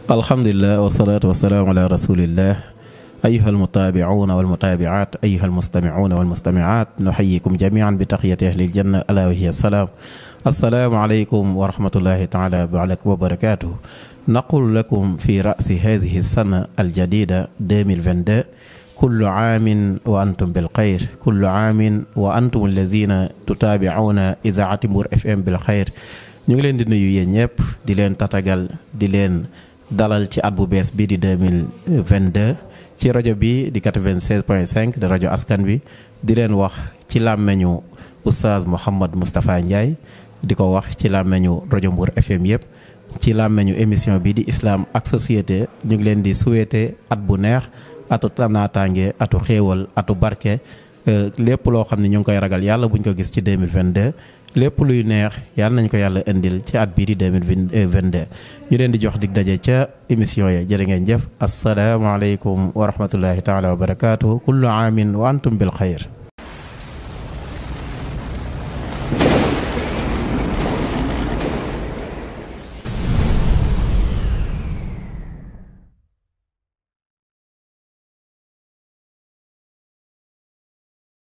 alhamdulillah wasalaatu wasalaamu ala rasulillah ayuha almutaabicuuna walmutaabicaat ayuha almustamicuuna walmustamicaat nuxayikum jamian bi taxiyati ahli aljanna ala wa hiya salaam assalaamu aleykum wa rahmatullahi taala wa barakatuh naqul lakum fi rasi hadihi sana aljadida 2022 kullu aamin wa antum bilxayr kullu aamin wa antum allazina tutaabicuuna izaati Mbour FM bilxayr ñu ngi leen di nuyu yéen ñëpp di leen tatagal di leen dalal ci at bu bees bi di 2022 ci rajo bi di 96.5 di rajo askan bi di leen wax ci làmmeñu oustaz Mouhamed Moustapha Ndiaye di ko wax ci làmmeñu rajo Mbour FM yëpp ci làmmeñu émission bi di islam ak société ñu ngi leen di souhaiter at bu neex atu naataange atu xéewal atu barke lépp loo xam ne ñu ngi koy ragal yàlla buñ ko gis ci 2022 lépp luy neex yàlla nañ ko yàlla indil ci at bii di 2022 ñu leen di jox dig daje ca émission ya jërë ngeen jëf asalaamaaleykum wa rahmatullahi taala wa barakaatu kullu aamin wa antum bil xayr